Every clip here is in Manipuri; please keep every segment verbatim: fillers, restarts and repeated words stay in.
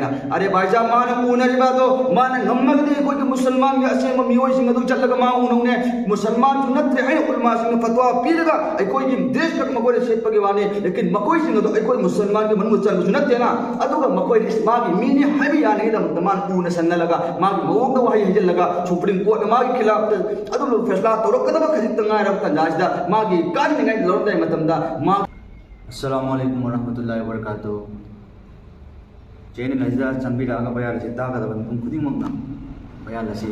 ꯑꯔꯦ ꯚꯥꯏꯖꯥ, ꯃꯥꯅ ꯎꯅꯔꯤꯕ ꯑꯗꯣ ꯃꯥꯅ ꯉꯝꯃꯒꯗꯤ ꯑꯩꯈꯣꯏꯒꯤ ꯃꯨꯁꯜꯃꯥꯟꯒꯤ ꯑꯁꯦꯡꯕ ꯃꯤꯑꯣꯏꯁꯤꯡ ꯑꯗꯨ ꯆꯠꯂꯒ ꯃꯥ ꯎꯅꯧꯅꯦ꯫ ꯃꯨꯁꯜꯃꯥꯟꯁꯨ ꯅꯠꯇ꯭ꯔꯦ ꯍꯥꯏꯅ ꯎꯂꯃꯥꯁꯤꯡꯅ ꯐꯠꯋꯥ ꯄꯤꯔꯒ ꯑꯩꯈꯣꯏꯒꯤ ꯗ꯭ꯔꯦꯁ ꯈꯛ ꯃꯈꯣꯏꯅ ꯁꯦꯠꯄꯒꯤ ꯋꯥꯅꯤ, ꯂꯦꯀꯤꯟ ꯃꯈꯣꯏꯁꯤꯡ ꯑꯗꯨ ꯑꯩꯈꯣꯏ ꯃꯨꯁꯜꯃꯥꯟꯒꯤ ꯃꯅꯨꯡꯗ ꯆꯟꯕꯁꯨ ꯅꯠꯇꯦꯅ꯫ ꯑꯗꯨꯒ ꯃꯈꯣꯏꯅ ꯃꯥꯒꯤ ꯃꯤꯅꯤ ꯍꯥꯏꯕ ꯌꯥꯅꯉꯩꯗꯃꯛꯇ ꯃꯥꯅ ꯎꯅ ꯁꯟꯅꯂꯒ ꯃꯥꯒꯤ ꯃꯑꯣꯡꯗ ꯋꯥꯍꯩ ꯍꯩꯖꯤꯜꯂꯒ ꯁꯨꯄ꯭ꯔꯤꯝ ꯀꯣꯔꯠꯅ ꯃꯥꯒꯤ ꯈꯤꯂꯥꯐꯇ ꯑꯗꯨꯝꯕ ꯐꯦꯁꯂꯥ ꯇꯧꯔꯛꯀꯗꯕ ꯈꯖꯤꯛꯇ ꯉꯥꯏꯔꯕ ꯇꯥꯟꯖꯥꯁꯤꯗ ꯃꯥꯒꯤ ꯀꯥꯟꯅꯅꯤꯡꯉꯥꯏ ꯂꯧꯔꯝꯗꯥꯏ ꯃꯇꯝꯗ ꯃꯥ ꯑꯁꯁꯂꯥꯃꯨ ꯑꯂꯥꯏꯀꯨꯝ ꯋꯔꯍꯃꯇꯨꯜꯂꯥꯍꯤ ꯋꯕꯔꯀꯥꯇꯨꯍ꯫ ꯆꯦꯅꯦꯜ ꯑꯁꯤꯗ ꯆꯪꯕꯤꯔꯛꯑꯒ ꯕꯌꯥꯟ ꯑꯁꯤ ꯇꯥꯒꯗꯕ ꯃꯤꯄꯨꯝ ꯈꯨꯗꯤꯡꯃꯛꯅ ꯕꯌꯥꯟ ꯑꯁꯤ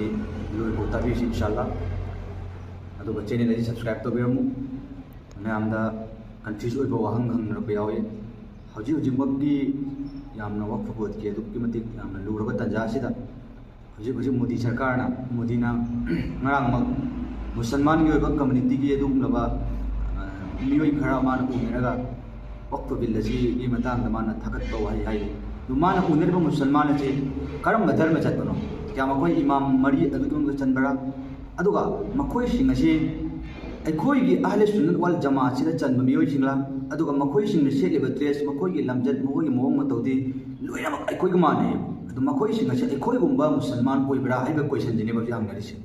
ꯂꯣꯏꯐꯥꯎ ꯇꯥꯕꯤꯌꯨꯁꯤ ꯏꯟꯁꯥꯜꯂꯥ꯫ ꯑꯗꯨꯒ ꯆꯦꯅꯦꯜ ꯑꯁꯤ ꯁꯕꯁꯀ꯭ꯔꯥꯏꯕ ꯇꯧꯕꯤꯔꯝꯃꯨ꯫ ꯃꯌꯥꯝꯗ ꯀꯟꯐ꯭ꯌꯨꯁ ꯑꯣꯏꯕ ꯋꯥꯍꯪ ꯍꯪꯅꯔꯛꯄ ꯌꯥꯎꯏ꯫ ꯍꯧꯖꯤꯛ ꯍꯧꯖꯤꯛꯃꯛꯀꯤ ꯌꯥꯝꯅ ꯋꯛꯐ ꯕꯣꯔꯗꯀꯤ ꯑꯗꯨꯛꯀꯤ ꯃꯇꯤꯛ ꯌꯥꯝꯅ ꯂꯨꯔꯕ ꯇꯥꯟꯖꯥ ꯑꯁꯤꯗ ꯍꯧꯖꯤꯛ ꯍꯧꯖꯤꯛ ꯃꯣꯗꯤ ꯁꯔꯀꯥꯔꯅ, ꯃꯣꯗꯤꯅ ꯉꯔꯥꯡꯃꯛ ꯃꯨꯁꯜꯃꯥꯟꯒꯤ ꯑꯣꯏꯕ ꯀꯝꯃꯨꯅꯤꯇꯤꯒꯤ ꯑꯗꯨꯒꯨꯝꯂꯕ, ꯑ, ꯃꯤꯑꯣꯏ ꯈꯔ ꯃꯥꯅ ꯎꯅꯔꯒ ꯋꯛꯐ ꯕꯤꯜ ꯑꯁꯤꯒꯤ ꯃꯇꯥꯡꯗ ꯃꯥꯅ ꯊꯥꯒꯠꯄ ꯋꯥꯍꯩ ꯍꯥꯏꯔꯤ꯫ ꯑꯗꯨ ꯃꯥꯅ ꯎꯅꯔꯤꯕ ꯃꯨꯁꯜꯃꯥꯟ ꯑꯁꯤ ꯀꯔꯝꯕ ꯙꯔꯃ ꯆꯠꯄꯅꯣ? ꯀꯌꯥ ꯃꯈꯣꯏ ꯏꯃꯥꯝ ꯃꯔꯤ ꯑꯗꯨꯒꯤ ꯃꯅꯨꯡꯗ ꯆꯟꯕ꯭ꯔꯥ? ꯑꯗꯨꯒ ꯃꯈꯣꯏꯁꯤꯡ ꯑꯁꯤ ꯑꯩꯈꯣꯏꯒꯤ ꯑꯍꯂꯦ ꯁꯨꯟꯅꯠ ꯋꯥꯜ ꯖꯃꯥꯠꯁꯤꯗ ꯆꯟꯕ ꯃꯤꯑꯣꯏꯁꯤꯡꯂꯥ? ꯑꯗꯨꯒ ꯃꯈꯣꯏꯁꯤꯡꯅ ꯁꯦꯠꯂꯤꯕ ꯗ꯭ꯔꯦꯁ, ꯃꯈꯣꯏꯒꯤ ꯂꯝꯆꯠ, ꯃꯈꯣꯏꯒꯤ ꯃꯑꯣꯡ ꯃꯇꯧꯗꯤ ꯂꯣꯏꯅꯃꯛ ꯑꯩꯈꯣꯏꯒ ꯃꯥꯟꯅꯩ꯫ ꯑꯗꯨ ꯃꯈꯣꯏꯁꯤꯡ ꯑꯁꯤ ꯑꯩꯈꯣꯏꯒꯨꯝꯕ ꯃꯨꯁꯜꯃꯥꯟ ꯑꯣꯏꯕ꯭ꯔꯥ ꯍꯥꯏꯕ ꯀꯣꯏꯁꯟꯁꯤꯅꯦꯕ ꯍꯧꯖꯤꯛ ꯍꯪꯅꯔꯤꯁꯦ꯫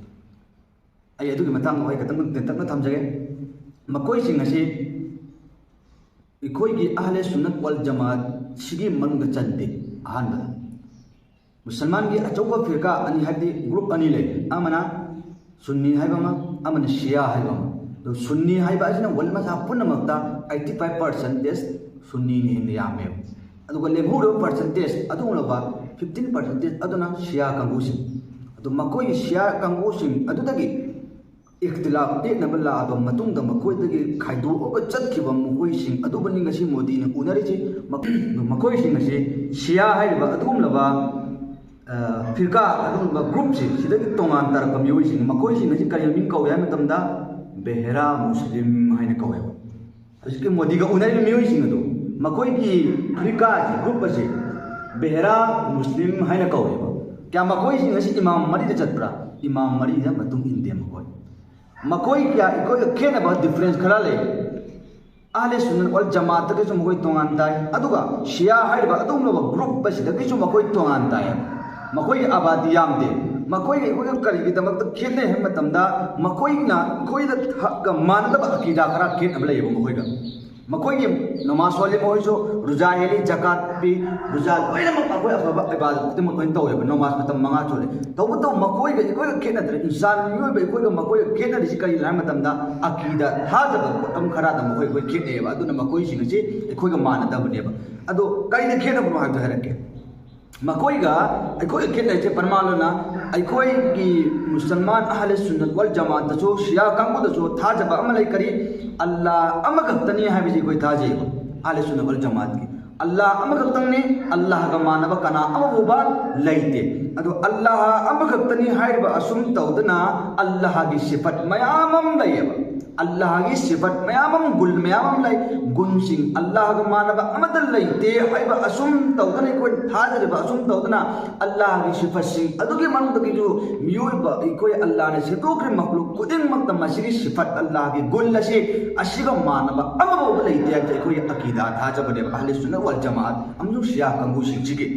ꯑꯩ ꯑꯗꯨꯒꯤ ꯃꯇꯥꯡꯗ ꯋꯥꯍꯩ ꯈꯛꯇꯪ ꯇꯦꯟꯇꯛꯅ ꯊꯝꯖꯒꯦ꯫ ꯃꯈꯣꯏꯁꯤꯡ ꯑꯁꯤ ꯑꯩꯈꯣꯏꯒꯤ ꯑꯍꯂꯦ ꯁꯨꯟꯅꯠ ꯋꯥꯜ ꯖꯃꯥꯠꯁꯤꯒꯤ ꯃꯅꯨꯡꯗ ꯆꯟꯗꯦ꯫ ꯑꯍꯥꯟꯕꯗ, ꯃꯨꯁꯜꯃꯥꯟꯒꯤ ꯑꯆꯧꯕ ꯐꯤꯔꯀꯥ ꯑꯅꯤ, ꯍꯥꯏꯕꯗꯤ ꯒ꯭ꯔꯨꯞ ꯑꯅꯤ ꯂꯩ, ꯑꯃꯅ ꯁꯨꯟꯅꯤ ꯍꯥꯏꯕ ꯑꯃ, ꯑꯃꯅ ꯁꯤꯌꯥ ꯍꯥꯏꯕ ꯑꯃ꯫ ꯑꯗꯣ ꯁꯨꯟꯅꯤ ꯍꯥꯏꯕ ꯑꯁꯤꯅ ꯋꯥꯔꯜ ꯃꯁꯥ ꯄꯨꯝꯅꯃꯛꯇ ꯑꯩꯠꯇꯤ ꯐꯥꯏꯚ ꯄꯥꯔꯁꯦꯟꯇꯦꯖ ꯁꯨꯟꯅꯤꯅ ꯍꯦꯟꯅ ꯌꯥꯝꯃꯦꯕ꯫ ꯑꯗꯨꯒ ꯂꯦꯝꯍꯧꯔꯤꯕ ꯄꯥꯔꯁꯦꯟꯇꯦꯖ ꯑꯗꯨꯒꯨꯝꯂꯕ ꯐꯤꯐꯇꯤꯟ ꯄꯥꯔꯁꯦꯟꯇꯦꯖ ꯑꯗꯨꯅ ꯁꯤꯌꯥ ꯀꯥꯡꯕꯨꯁꯤꯡ꯫ ꯑꯗꯣ ꯃꯈꯣꯏꯒꯤ ꯁꯤꯌꯥ ꯀꯥꯡꯕꯨꯁꯤꯡ ꯑꯗꯨꯗꯒꯤ ꯏꯈꯇꯤꯂꯥꯐ ꯌꯦꯠꯅꯕ ꯂꯥꯛꯑꯕ ꯃꯇꯨꯡꯗ ꯃꯈꯣꯏꯗꯒꯤ ꯈꯥꯏꯗꯣꯛꯑꯒ ꯆꯠꯈꯤꯕ ꯃꯈꯣꯏꯁꯤꯡ ꯑꯗꯨꯕꯨꯅꯤ ꯉꯁꯤ ꯃꯣꯗꯤꯅ ꯎꯅꯔꯤꯁꯤ꯫ ꯃꯈꯣꯏ-, ꯃꯈꯣꯏꯁꯤꯡ ꯑꯁꯤ ꯁꯤꯌꯥ ꯍꯥꯏꯔꯤꯕ ꯑꯗꯨꯒꯨꯝꯂꯕ, ꯑ, ꯐꯤꯔꯀꯥ, ꯑꯗꯨꯒꯨꯝꯂꯕ ꯒ꯭ꯔꯨꯞꯁꯤ, ꯁꯤꯗꯒꯤ ꯇꯣꯉꯥꯟ ꯇꯥꯔꯛꯄ ꯃꯤꯑꯣꯏꯁꯤꯡ, ꯃꯈꯣꯏꯁꯤꯡ ꯑꯁꯤ ꯀꯔꯤ ꯃꯃꯤꯡ ꯀꯧꯏ ꯍꯥꯏꯕ ꯃꯇꯝꯗ ꯕꯦꯍꯦꯔꯥ ꯃꯨꯁꯂꯤꯝ ꯍꯥꯏꯅ ꯀꯧꯋꯦꯕ꯫ ꯍꯧꯖꯤꯛꯀꯤ ꯃꯣꯗꯤꯒ ꯎꯅꯔꯤꯕ ꯃꯤꯑꯣꯏꯁꯤꯡ ꯑꯗꯨ, ꯃꯈꯣꯏꯒꯤ ꯐꯤꯔꯀꯥꯁꯤ, ꯒ꯭ꯔꯨꯞ ꯑꯁꯤ ꯕꯦꯍꯦꯔꯥ ꯃꯨꯁꯂꯤꯝ ꯍꯥꯏꯅ ꯀꯧꯋꯦꯕ꯫ ꯀꯌꯥ ꯃꯈꯣꯏꯁꯤꯡ ꯑꯁꯤ ꯏꯃꯥꯝ ꯃꯔꯤꯗ ꯆꯠꯄ꯭ꯔꯥ? ꯏꯃꯥꯝ ꯃꯔꯤꯗ ꯃꯇꯨꯡ ꯏꯟꯗꯦ ꯃꯈꯣꯏ꯫ ꯃꯈꯣꯏ ꯀꯌꯥ ꯑꯩꯈꯣꯏꯒ ꯈꯦꯠꯅꯕ ꯗꯤꯐ꯭ꯔꯦꯟꯁ ꯈꯔ ꯂꯩ꯫ ꯑꯍꯂꯦ ꯁꯨꯟꯅꯠ ꯋꯥꯜ ꯖꯃꯥꯠꯇꯒꯤꯁꯨ ꯃꯈꯣꯏ ꯇꯣꯉꯥꯟ ꯇꯥꯏ꯫ ꯑꯗꯨꯒ ꯁꯤꯌꯥ ꯍꯥꯏꯔꯤꯕ ꯑꯗꯨꯒꯨꯝꯂꯕ ꯒ꯭ꯔꯨꯞ ꯑꯁꯤꯗꯒꯤꯁꯨ ꯃꯈꯣꯏ ꯇꯣꯉꯥꯟ ꯇꯥꯏ꯫ ꯃꯈꯣꯏꯒꯤ ꯑꯕꯥꯗꯤ ꯌꯥꯝꯗꯦ꯫ ꯃꯈꯣꯏꯒꯤ ꯑꯩꯈꯣꯏꯒ ꯀꯔꯤꯒꯤꯗꯃꯛꯇ ꯈꯦꯠꯅꯩ ꯍꯥꯏꯕ ꯃꯇꯝꯗ, ꯃꯈꯣꯏꯅ ꯑꯩꯈꯣꯏꯗ ꯊ-, ꯒ ꯃꯥꯟꯅꯗꯕ ꯑꯀꯤꯗꯥ ꯈꯔ ꯈꯦꯠꯅꯕ ꯂꯩꯌꯦꯕ ꯃꯈꯣꯏꯒ꯫ ꯃꯈꯣꯏꯒꯤ ꯅꯃꯥꯖ ꯁꯣꯜꯂꯤ, ꯃꯈꯣꯏꯁꯨ ꯔꯨꯖꯥ ꯍꯦꯜꯂꯤ, ꯖꯀꯥꯠ ꯄꯤ, ꯔꯨꯖꯥ ꯂꯣꯏꯅꯃꯛ ꯑꯩꯈꯣꯏ ꯑꯐꯕ ꯏꯕꯥꯗꯠ ꯈꯨꯗꯤꯡꯃꯛ ꯂꯣꯏꯅ ꯇꯧꯋꯦꯕ, ꯅꯃꯥꯖ ꯃꯇꯝ ꯃꯉꯥ ꯁꯣꯜꯂꯤ꯫ ꯇꯧꯕꯇꯕꯨ ꯃꯈꯣꯏꯒ ꯑꯩꯈꯣꯏꯒ ꯈꯦꯠꯅꯗ꯭ꯔꯦ, ꯏꯟꯁꯥꯟ ꯃꯤꯑꯣꯏꯕ ꯑꯩꯈꯣꯏꯒ ꯃꯈꯣꯏꯒ ꯈꯦꯠꯅꯔꯤꯁꯤ ꯀꯔꯤꯅꯣ ꯍꯥꯏꯕ ꯃꯇꯝꯗ, ꯑꯀꯤꯗꯥ ꯊꯥꯖꯕ ꯄꯣꯠꯂꯝ ꯈꯔꯗ ꯃꯈꯣꯏ ꯑꯩꯈꯣꯏ ꯈꯦꯠꯅꯩꯌꯦꯕ꯫ ꯑꯗꯨꯅ ꯃꯈꯣꯏꯁꯤꯡ ꯑꯁꯤ ꯑꯩꯈꯣꯏꯒ ꯃꯥꯟꯅꯗꯕꯅꯦꯕ꯫ ꯑꯗꯣ ꯀꯔꯤꯗ ꯈꯦꯠꯅꯕꯅꯣ ꯍꯥꯏꯕꯗꯣ ꯍꯥꯏꯔꯛꯀꯦ꯫ ꯃꯈꯣꯏꯒ ꯑꯩꯈꯣꯏꯒ ꯈꯦꯠꯅꯔꯤꯁꯦ ꯄ꯭ꯔꯃꯥꯟ ꯑꯣꯏꯅ ꯑꯩꯈꯣꯏꯒꯤ ꯃꯨꯁꯜꯃꯥꯟ ꯑꯍꯂꯦ ꯁꯨꯟꯅꯠ ꯋꯥꯜ ꯖꯃꯥꯠꯇꯁꯨ, ꯁꯤꯌꯥ ꯀꯥꯡꯕꯨꯗꯁꯨ ꯊꯥꯖꯕ ꯑꯃ ꯂꯩ꯫ ꯀꯔꯤ? ꯑꯜꯂꯥ ꯑꯃꯈꯛꯇꯅꯤ ꯍꯥꯏꯕꯁꯤ ꯑꯩꯈꯣꯏ ꯊꯥꯖꯩꯌꯦꯕ꯫ ꯑꯍꯂꯦ ꯁꯨꯟꯅꯠ ꯋꯥꯜ ꯖꯃꯥꯠꯀꯤ ꯑꯜꯂꯥ ꯑꯃꯈꯛꯇꯪꯅꯤ, ꯑꯜꯂꯥꯍꯒ ꯃꯥꯟꯅꯕ ꯀꯅꯥ ꯑꯃꯐꯥꯎꯕ ꯂꯩꯇꯦ꯫ ꯑꯗꯣ ꯑꯜꯂꯥꯍ ꯑꯃꯈꯛꯇꯅꯤ ꯍꯥꯏꯔꯤꯕ ꯑꯁꯨꯝ ꯇꯧꯗꯅ ꯑꯜꯂꯥꯍꯒꯤ ꯁꯤꯐꯠ ꯃꯌꯥꯝ ꯑꯃ ꯂꯩꯌꯦꯕ꯫ ꯑꯜꯂꯥꯍꯒꯤ ꯁꯤꯐꯠ ꯃꯌꯥꯝ ꯑꯃ, ꯒꯨꯜ ꯃꯌꯥꯝ ꯑꯃ ꯂꯩ꯫ ꯒꯨꯟꯁꯤꯡ ꯑꯜꯂꯥꯍꯒ ꯃꯥꯟꯅꯕ ꯑꯃꯠꯇ ꯂꯩꯇꯦ ꯍꯥꯏꯕ ꯑꯁꯨꯝ ꯇꯧꯗꯅ, ꯑꯩꯈꯣꯏ ꯊꯥꯖꯔꯤꯕ ꯑꯁꯨꯝ ꯇꯧꯗꯅ ꯑꯜꯂꯥꯍꯒꯤ ꯁꯤꯐꯠꯁꯤꯡ ꯑꯗꯨꯒꯤ ꯃꯅꯨꯡꯗꯒꯤꯁꯨ ꯃꯤꯑꯣꯏꯕ ꯑꯩꯈꯣꯏ ꯑꯜꯂꯥꯍꯅ ꯁꯦꯝꯗꯣꯛꯈ꯭ꯔꯤꯕ ꯃꯈꯂꯨꯛ ꯈꯨꯗꯤꯡꯃꯛꯇ ꯃꯁꯤꯒꯤ ꯁꯤꯐꯠ, ꯑꯜꯂꯥꯍꯒꯤ ꯒꯨꯜ ꯑꯁꯤ, ꯑꯁꯤꯒ ꯃꯥꯟꯅꯕ ꯑꯃꯐꯥꯎꯕ ꯂꯩꯇꯦ ꯍꯥꯏꯕꯁꯦ ꯑꯩꯈꯣꯏꯒꯤ ꯑꯀꯤꯗꯥ ꯊꯥꯖꯕꯅꯦꯕ, ꯑꯍꯂꯦ ꯁꯨꯟꯅꯠ ꯋꯥꯜ ꯖꯃꯥꯠ ꯑꯃꯁꯨꯡ ꯁꯤꯌꯥ ꯀꯥꯡꯕꯨꯁꯤꯡꯁꯤꯒꯤ꯫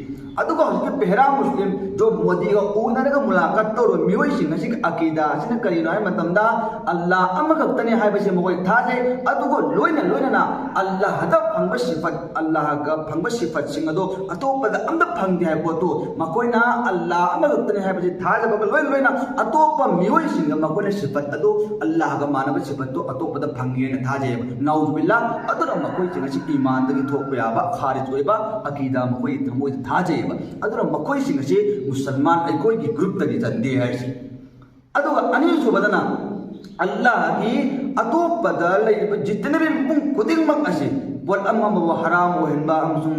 ꯑꯗꯨꯒ ꯍꯧꯖꯤꯛꯀꯤ ꯄꯦꯍꯔꯥ ꯃꯨꯁꯂꯤꯝ ꯖꯣ ꯃꯣꯗꯤꯒ ꯎꯅꯔꯒ ꯃꯨꯂꯥꯀꯥꯠ ꯇꯧꯔꯕ ꯃꯤꯑꯣꯏꯁꯤꯡ ꯑꯁꯤꯒꯤ ꯑꯀꯤꯗꯥ ꯑꯁꯤꯅ ꯀꯔꯤꯅꯣ ꯍꯥꯏꯕ ꯃꯇꯝꯗ, ꯑꯜꯂꯥ ꯑꯃꯈꯛꯇꯅꯤ ꯍꯥꯏꯕꯁꯦ ꯃꯈꯣꯏ ꯊꯥꯖꯩ꯫ ꯑꯗꯨꯒ ꯂꯣꯏꯅ ꯂꯣꯏꯅꯅ ꯑꯜꯂꯥꯍꯗ ꯐꯪꯕ ꯁꯤꯐꯠ, ꯑꯜꯂꯥꯍꯒ ꯐꯪꯕ ꯁꯤꯐꯠꯁꯤꯡ ꯑꯗꯣ ꯑꯇꯣꯞꯄꯗ ꯑꯝꯇ ꯐꯪꯗꯦ ꯍꯥꯏꯕ ꯄꯣꯠꯇꯨ, ꯃꯈꯣꯏꯅ ꯑꯜꯂꯥ ꯑꯃꯈꯛꯇꯅꯤ ꯍꯥꯏꯕꯁꯤ ꯊꯥꯖꯕꯒ ꯂꯣꯏꯅ ꯂꯣꯏꯅ ꯑꯇꯣꯞꯄ ꯃꯤꯑꯣꯏꯁꯤꯡꯗ ꯃꯈꯣꯏꯅ ꯁꯤꯐꯠ ꯑꯗꯨ, ꯑꯜꯂꯥꯍꯒ ꯃꯥꯟꯅꯕ ꯁꯤꯐꯠꯇꯨ ꯑꯇꯣꯞꯄꯗ ꯐꯪꯉꯦꯅ ꯊꯥꯖꯩꯌꯦꯕ꯫ ꯅꯥꯎꯖꯨꯕꯤꯜꯂꯥ, ꯑꯗꯨꯅ ꯃꯈꯣꯏꯁꯤꯡ ꯑꯁꯤ ꯏꯃꯥꯟꯗꯒꯤ ꯊꯣꯛꯄ ꯌꯥꯕ, ꯈꯥꯔꯤꯖ ꯑꯣꯏꯕ ꯑꯀꯤꯗꯥ ꯃꯈꯣꯏꯒꯤ ꯊꯃꯣꯏꯗ ꯊꯥꯖꯩꯌꯦꯕ꯫ ꯑꯗꯨꯅ ꯃꯈꯣꯏꯁꯤꯡ ꯑꯁꯤ ꯃꯨꯁꯜꯃꯥꯟ ꯑꯩꯈꯣꯏꯒꯤ ꯒ꯭ꯔꯨꯞꯇꯗꯤ ꯆꯟꯗꯦ ꯍꯥꯏꯔꯤꯁꯦ꯫ ꯑꯗꯨꯒ ꯑꯅꯤꯁꯨꯕꯗꯅ, ꯑꯜꯂꯥꯍꯒꯤ ꯑꯇꯣꯞꯄꯗ ꯂꯩꯔꯤꯕ ꯖꯤꯇꯅꯕꯤ ꯃꯄꯨꯡ ꯈꯨꯗꯤꯡꯃꯛ ꯑꯁꯤ ꯄꯣꯠ ꯑꯃ ꯑꯃꯕꯨ ꯍꯔꯥꯝ ꯑꯣꯏꯍꯟꯕ ꯑꯃꯁꯨꯡ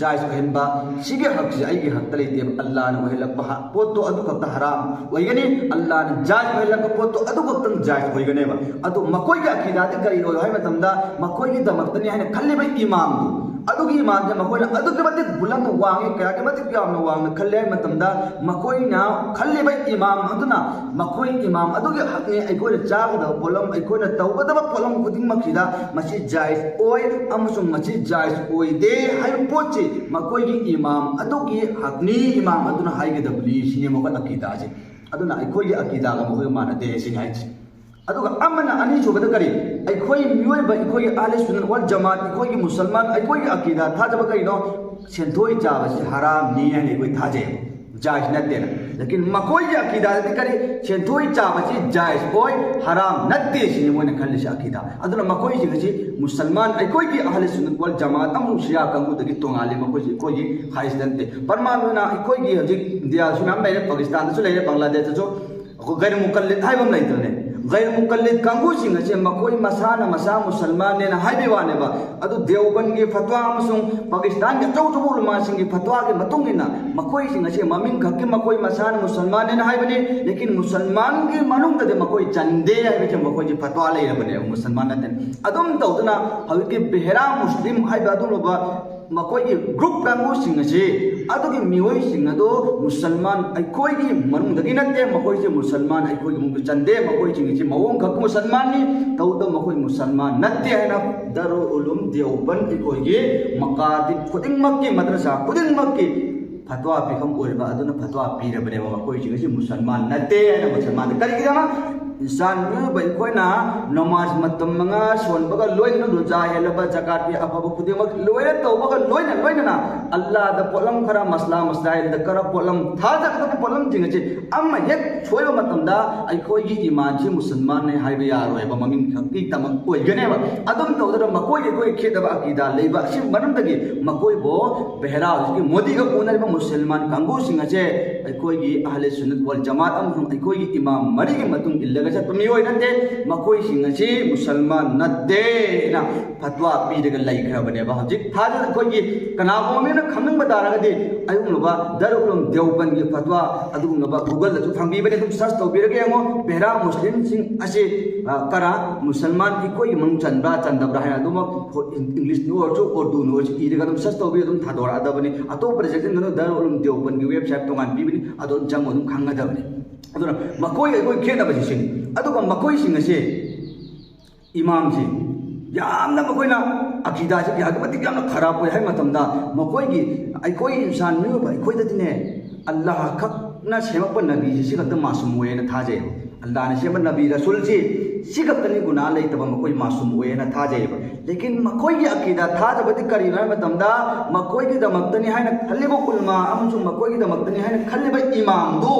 ꯖꯥꯏꯖ ꯑꯣꯏꯍꯟꯕ, ꯁꯤꯒꯤ ꯍꯛꯁꯤ ꯑꯩꯒꯤ ꯍꯛꯇ ꯂꯩꯇꯦꯕ꯫ ꯑꯜꯂꯥꯍꯅ ꯑꯣꯏꯍꯜꯂꯛꯄ ꯍ-, ꯄꯣꯠꯇꯣ ꯑꯗꯨ ꯈꯛꯇ ꯍꯔꯥꯝ ꯑꯣꯏꯒꯅꯤ, ꯑꯜꯂꯥꯍꯅ ꯖꯥꯏꯖ ꯑꯣꯏꯍꯜꯂꯛꯄ ꯄꯣꯠꯇꯣ ꯑꯗꯨ ꯈꯛꯇꯪ ꯖꯥꯏꯖ ꯑꯣꯏꯒꯅꯦꯕ꯫ ꯑꯗꯨ ꯃꯈꯣꯏꯒꯤ ꯑꯀꯤꯗꯥꯗꯤ ꯀꯔꯤ ꯑꯣꯏ ꯍꯥꯏꯕ ꯃꯇꯝꯗ, ꯃꯈꯣꯏꯒꯤꯗꯃꯛꯇꯅꯤ ꯍꯥꯏꯅ ꯈꯜꯂꯤꯕ ꯏꯃꯥꯝꯗꯨ, ꯑꯗꯨꯒꯤ ꯏꯃꯥꯝꯁꯦ ꯃꯈꯣꯏꯅ ꯑꯗꯨꯛꯀꯤ ꯃꯇꯤꯛ ꯕꯨꯂꯟꯗ ꯋꯥꯡꯉꯤ, ꯀꯌꯥꯒꯤ ꯃꯇꯤꯛ ꯌꯥꯝꯅ ꯋꯥꯡꯅ ꯈꯜꯂꯦ ꯍꯥꯏꯕ ꯃꯇꯝꯗ, ꯃꯈꯣꯏꯅ ꯈꯜꯂꯤꯕ ꯏꯃꯥꯝ ꯑꯗꯨꯅ, ꯃꯈꯣꯏ ꯏꯃꯥꯝ ꯑꯗꯨꯒꯤ ꯍꯛꯅꯤ, ꯑꯩꯈꯣꯏꯅ ꯆꯥꯒꯗꯕ ꯄꯣꯠꯂꯝ, ꯑꯩꯈꯣꯏꯅ ꯇꯧꯒꯗꯕ ꯄꯣꯠꯂꯝ ꯈꯨꯗꯤꯡꯃꯛꯁꯤꯗ ꯃꯁꯤ ꯖꯥꯏꯖ ꯑꯣꯏ ꯑꯃꯁꯨꯡ ꯃꯁꯤ ꯖꯥꯏꯖ ꯑꯣꯏꯗꯦ ꯍꯥꯏꯕ ꯄꯣꯠꯁꯤ ꯃꯈꯣꯏꯒꯤ ꯏꯃꯥꯝ ꯑꯗꯨꯒꯤ ꯍꯛꯅꯤ, ꯏꯃꯥꯝ ꯑꯗꯨꯅ ꯍꯥꯏꯒꯗꯕꯅꯤ ꯁꯤꯅꯤ ꯃꯈꯣꯏ ꯑꯀꯤꯗꯥꯁꯦ꯫ ꯑꯗꯨꯅ ꯑꯩꯈꯣꯏꯒꯤ ꯑꯀꯤꯗꯥꯒ ꯃꯈꯣꯏꯒ ꯃꯥꯟꯅꯗꯦ ꯁꯤꯅꯤ ꯍꯥꯏꯁꯦ꯫ ꯑꯗꯨꯒ ꯑꯃꯅ, ꯑꯅꯤꯁꯨꯕꯗ ꯀꯔꯤ? ꯑꯩꯈꯣꯏ ꯃꯤꯑꯣꯏꯕ, ꯑꯩꯈꯣꯏꯒꯤ ꯑꯍꯂꯦ ꯁꯨꯟꯅꯠ ꯋꯥꯜ ꯖꯃꯥꯠ, ꯑꯩꯈꯣꯏꯒꯤ ꯃꯨꯁꯜꯃꯥꯟ, ꯑꯩꯈꯣꯏꯒꯤ ꯑꯀꯤꯗꯥ ꯊꯥꯖꯕ ꯀꯔꯤꯅꯣ? ꯁꯦꯟꯊꯣꯏ ꯆꯥꯕꯁꯤ ꯍꯔꯥꯝꯅꯤ ꯍꯥꯏꯅ ꯑꯩꯈꯣꯏ ꯊꯥꯖꯩ, ꯖꯥꯏꯖ ꯅꯠꯇꯦꯅ꯫ ꯂꯦꯀꯤꯟ ꯃꯈꯣꯏꯒꯤ ꯑꯀꯤꯗꯥꯗꯗꯤ ꯀꯔꯤ? ꯁꯦꯟꯊꯣꯏ ꯆꯥꯕꯁꯤ ꯖꯥꯏꯖ ꯑꯣꯏ, ꯍꯔꯥꯝ ꯅꯠꯇꯦ ꯁꯤꯅꯤ ꯃꯣꯏꯅ ꯈꯜꯂꯤꯁꯤ ꯑꯀꯤꯗꯥ꯫ ꯑꯗꯨꯅ ꯃꯈꯣꯏꯁꯤꯡ ꯑꯁꯤ ꯃꯨꯁꯜꯃꯥꯟ, ꯑꯩꯈꯣꯏꯒꯤ ꯑꯍꯂꯦ ꯁꯨꯟꯅꯠ ꯋꯥꯜ ꯖꯃꯥꯠ ꯑꯃꯁꯨꯡ ꯁꯤꯌꯥ ꯀꯥꯡꯕꯨꯗꯒꯤ ꯇꯣꯉꯥꯜꯂꯤ, ꯃꯈꯣꯏꯁꯤ ꯑꯩꯈꯣꯏꯒꯤ ꯈꯥꯔꯤꯖ ꯅꯠꯇꯦ꯫ ꯄ꯭ꯔꯃꯥꯟ ꯑꯣꯏꯅ ꯑꯩꯈꯣꯏꯒꯤ ꯍꯧꯖꯤꯛ ꯏꯟꯗꯤꯌꯥꯗꯁꯨ ꯃꯌꯥꯝ ꯂꯩꯔꯦ, ꯄꯥꯀꯤꯁꯇꯥꯟꯗꯁꯨ ꯂꯩꯔꯦ, ꯕꯪꯒ꯭ꯂꯥꯗꯦꯁꯇꯁꯨ꯫ ꯑꯩꯈꯣꯏ ꯒꯩꯔ ꯃꯨꯀꯜꯂꯤꯗ ꯍꯥꯏꯕ ꯑꯃ ꯂꯩꯇ꯭ꯔꯅꯦ? ꯒꯩꯔ ꯃꯨꯀꯜꯂꯤꯗ ꯀꯥꯡꯕꯨꯁꯤꯡ ꯑꯁꯦ ꯃꯈꯣꯏ ꯃꯁꯥꯅ ꯃꯁꯥ ꯃꯨꯁꯜꯃꯥꯟꯅꯦꯅ ꯍꯥꯏꯕꯒꯤ ꯋꯥꯅꯦꯕ꯫ ꯑꯗꯨ ꯗꯦꯎꯕꯟꯒꯤ ꯐꯠꯋꯥ ꯑꯃꯁꯨꯡ ꯄꯥꯀꯤꯁꯇꯥꯟꯒꯤ ꯑꯆꯧ ꯑꯆꯧꯕ ꯎꯂꯃꯥꯁꯤꯡꯒꯤ ꯐꯠꯋꯥꯒꯤ ꯃꯇꯨꯡ ꯏꯟꯅ ꯃꯈꯣꯏꯁꯤꯡ ꯑꯁꯦ ꯃꯃꯤꯡ ꯈꯛꯀꯤ ꯃꯈꯣꯏ ꯃꯁꯥꯅ ꯃꯨꯁꯜꯃꯥꯟꯅꯦꯅ ꯍꯥꯏꯕꯅꯤ, ꯂꯦꯀꯤꯟ ꯃꯨꯁꯜꯃꯥꯟꯒꯤ ꯃꯅꯨꯡꯗꯗꯤ ꯃꯈꯣꯏ ꯆꯟꯗꯦ ꯍꯥꯏꯕꯁꯦ ꯃꯈꯣꯏꯒꯤ ꯐꯠꯋꯥ ꯂꯩꯔꯕꯅꯦꯕ, ꯃꯨꯁꯜꯃꯥꯟ ꯅꯠꯇꯦ꯫ ꯑꯗꯨꯝ ꯇꯧꯗꯅ ꯍꯧꯖꯤꯛꯀꯤ ꯕꯦꯍꯔꯥ ꯃꯨꯁꯂꯤꯝ ꯍꯥꯏꯕ ꯑꯗꯨꯒꯨꯝꯂꯕ ꯃꯈꯣꯏꯒꯤ ꯒ꯭ꯔꯨꯞ ꯀꯥꯡꯕꯨꯁꯤꯡ ꯑꯁꯤ, ꯑꯗꯨꯒꯤ ꯃꯤꯑꯣꯏꯁꯤꯡ ꯑꯗꯨ ꯃꯨꯁꯜꯃꯥꯟ ꯑꯩꯈꯣꯏꯒꯤ ꯃꯅꯨꯡꯗꯒꯤ ꯅꯠꯇꯦ, ꯃꯈꯣꯏꯁꯦ ꯃꯨꯁꯜꯃꯥꯟ ꯑꯩꯈꯣꯏꯒꯤ ꯃꯅꯨꯡꯗ ꯆꯟꯗꯦ, ꯃꯈꯣꯏꯁꯤꯡ ꯑꯁꯤ ꯃꯑꯣꯡ ꯈꯛ ꯃꯨꯁꯜꯃꯥꯟꯅꯤ, ꯇꯧꯕꯇꯕꯨ ꯃꯈꯣꯏ ꯃꯨꯁꯜꯃꯥꯟ ꯅꯠꯇꯦ ꯍꯥꯏꯅ ꯗꯥꯔꯨꯜ ꯎꯂꯨꯝ ꯗꯤꯌꯣꯕꯟ ꯑꯩꯈꯣꯏꯒꯤ ꯃꯀꯥꯇꯤꯕ ꯈꯨꯗꯤꯡꯃꯛꯀꯤ, ꯃꯗ꯭ꯔꯁꯥ ꯈꯨꯗꯤꯡꯃꯛꯀꯤ ꯐꯠꯋꯥ ꯄꯤꯐꯝ ꯑꯣꯏꯔꯕ ꯑꯗꯨꯅ ꯐꯠꯋꯥ ꯄꯤꯔꯕꯅꯦꯕ, ꯃꯈꯣꯏꯁꯤꯡ ꯑꯁꯤ ꯃꯨꯁꯜꯃꯥꯟ ꯅꯠꯇꯦ ꯍꯥꯏꯅ꯫ ꯃꯨꯁꯜꯃꯥꯟ ꯀꯔꯤꯒꯤꯗꯃꯛ? ꯏꯟꯁꯥꯟ ꯃꯤꯑꯣꯏꯕ ꯑꯩꯈꯣꯏꯅ ꯅꯃꯥꯖ ꯃꯇꯝ ꯃꯉꯥ ꯁꯣꯟꯕꯒ ꯂꯣꯏꯅꯅ, ꯔꯣꯖꯥ ꯍꯦꯜꯂꯕ, ꯖꯀꯥꯠꯀꯤ ꯑꯐꯕ ꯈꯨꯗꯤꯡꯃꯛ ꯂꯣꯏꯅ ꯇꯧꯕꯒ ꯂꯣꯏꯅ ꯂꯣꯏꯅꯅ ꯑꯜꯂꯥꯗ ꯄꯣꯠꯂꯝ ꯈꯔ, ꯃꯁꯂꯥ ꯃꯁꯂꯥꯏꯜꯗ ꯈꯔ ꯄꯣꯠꯂꯝ, ꯊꯥꯖꯒꯗꯕ ꯄꯣꯠꯂꯝꯁꯤꯡ ꯑꯁꯤ ꯑꯃ ꯍꯦꯛ ꯁꯣꯏꯕ ꯃꯇꯝꯗ ꯑꯩꯈꯣꯏꯒꯤ ꯏꯃꯥꯟꯁꯤ ꯃꯨꯁꯜꯃꯥꯟꯅꯤ ꯍꯥꯏꯕ ꯌꯥꯔꯣꯏꯕ, ꯃꯃꯤꯡ ꯈꯛꯀꯤꯗꯃꯛ ꯑꯣꯏꯒꯅꯦꯕ꯫ ꯑꯗꯨꯝ ꯇꯧꯗꯅ ꯃꯈꯣꯏꯒꯤ ꯑꯩꯈꯣꯏ ꯈꯦꯠꯅꯕ ꯑꯀꯤꯗꯥ ꯂꯩꯕ ꯑꯁꯤ ꯃꯔꯝꯗꯒꯤ ꯃꯈꯣꯏꯕꯨ ꯕꯦꯍꯔꯥ ꯍꯧꯖꯤꯛꯀꯤ ꯃꯣꯗꯤꯒ ꯎꯅꯔꯤꯕ ꯃꯨꯁꯜꯃꯥꯟ ꯀꯥꯡꯕꯨꯁꯤꯡ ꯑꯁꯦ ꯑꯩꯈꯣꯏꯒꯤ ꯑꯍꯂꯦ ꯁꯨꯟꯅꯠ ꯋꯥꯜ ꯖꯃꯥꯠ ꯑꯃꯁꯨꯡ ꯑꯩꯈꯣꯏꯒꯤ ꯏꯃꯥꯝ ꯃꯔꯤꯒꯤ ꯃꯇꯨꯡ ꯏꯜꯂꯒ ꯆꯠꯄ ꯃꯤꯑꯣꯏ ꯅꯠꯇꯦ꯫ ꯃꯈꯣꯏꯁꯤꯡ ꯑꯁꯤ ꯃꯨꯁꯜꯃꯥꯟ ꯅꯠꯇꯦ ꯍꯥꯏꯅ ꯐꯠꯋꯥ ꯄꯤꯔꯒ ꯂꯩꯈ꯭ꯔꯕꯅꯦꯕ꯫ ꯍꯧꯖꯤꯛ ꯊꯥꯖ ꯑꯩꯈꯣꯏꯒꯤ ꯀꯅꯥꯒꯨꯝꯕ ꯃꯤꯅ ꯈꯪꯅꯤꯡꯕ ꯇꯥꯔꯒꯗꯤ ꯑꯗꯨꯒꯨꯝꯂꯕ ꯗꯔ ꯎꯂꯨꯝ ꯗꯦꯎꯕꯟꯒꯤ ꯐꯠꯋꯥ ꯑꯗꯨꯒꯨꯝꯂꯕ Google-ꯗꯁꯨ ꯊꯥꯡꯕꯤꯕꯅꯦ, ꯑꯗꯨꯝ search ꯇꯧꯕꯤꯔꯒ ꯌꯦꯡꯉꯣ꯫ ꯕꯦꯍꯔꯥ ꯃꯨꯁꯂꯤꯝꯁꯤꯡ ꯑꯁꯤ, ꯑ, ꯀꯔꯥ ꯃꯨꯁꯜꯃꯥꯟ ꯑꯩꯈꯣꯏꯒꯤ ꯃꯅꯨꯡ ꯆꯟꯕ꯭ꯔꯥ ꯆꯟꯗꯕ꯭ꯔꯥ ꯍꯥꯏꯅ ꯑꯗꯨꯃꯛ English-ꯅ ꯑꯣꯏꯔꯁꯨ Urdu-ꯅ ꯑꯣꯏꯔꯁꯨ ꯏꯔꯒ ꯑꯗꯨꯝ search ꯇꯧꯕꯤꯔꯒ ꯑꯗꯨꯝ ꯊꯥꯗꯣꯔꯛꯑꯗꯕꯅꯤ꯫ ꯑꯇꯣꯞꯄꯗ ꯆꯦꯛꯁꯤꯟꯒꯅꯨ, ꯗꯔ ꯎꯂꯨꯝ ꯗꯦꯎꯕꯟꯒꯤ website ꯇꯣꯉꯥꯟ ꯄꯤꯕꯅꯤ, ꯑꯗꯣ ꯆꯪꯉꯣ ꯑꯗꯨꯝ ꯈꯪꯒꯗꯕꯅꯤ꯫ ꯑꯗꯨꯅ ꯃꯈꯣꯏ ꯑꯩꯈꯣꯏ ꯈꯦꯠꯅꯕꯁꯤ ꯁꯤꯅꯤ꯫ ꯑꯗꯨꯒ ꯃꯈꯣꯏꯁꯤꯡ ꯑꯁꯤ ꯏꯃꯥꯝꯁꯤ ꯌꯥꯝꯅ ꯃꯈꯣꯏꯅ ꯑꯀꯤꯗꯥꯁꯤ ꯀꯌꯥꯒꯤ ꯃꯇꯤꯛ ꯌꯥꯝꯅ ꯈꯔꯥꯞ ꯑꯣꯏ ꯍꯥꯏ ꯃꯇꯝꯗ ꯃꯈꯣꯏꯒꯤ ꯑꯩꯈꯣꯏ ꯏꯟꯁꯥꯟ ꯃꯤꯑꯣꯏꯕ ꯑꯩꯈꯣꯏꯗꯗꯤꯅꯦ ꯑꯜꯂꯥꯍ ꯈꯛꯅ ꯁꯦꯝꯃꯛꯄ ꯅꯕꯤꯁꯤ ꯁꯤ ꯈꯛꯇ ꯃꯥꯁꯨꯝ ꯑꯣꯏꯌꯦꯅ ꯊꯥꯖꯩꯌꯦꯕ꯫ ꯑꯜꯂꯥꯍꯅ ꯁꯦꯝꯕ ꯅꯕꯤ ꯔꯁꯨꯜꯁꯤ ꯁꯤ ꯈꯛꯇꯅꯤ ꯒꯨꯅꯥ ꯂꯩꯇꯕ ꯃꯈꯣꯏ ꯃꯥꯁꯨꯝ ꯑꯣꯏꯌꯦꯅ ꯊꯥꯖꯩꯌꯦꯕ꯫ ꯂꯦꯀꯤꯟ ꯃꯈꯣꯏꯒꯤ ꯑꯀꯤꯗꯥ ꯊꯥꯖꯕꯗꯤ ꯀꯔꯤꯅꯣ ꯍꯥꯏꯕ ꯃꯇꯝꯗ ꯃꯈꯣꯏꯒꯤꯗꯃꯛꯇꯅꯤ ꯍꯥꯏꯅ ꯈꯜꯂꯤꯕ ꯎꯂꯃꯥ ꯑꯃꯁꯨꯡ ꯃꯈꯣꯏꯒꯤꯗꯃꯛꯇꯅꯤ ꯍꯥꯏꯅ ꯈꯜꯂꯤꯕ ꯏꯃꯥꯝꯗꯨ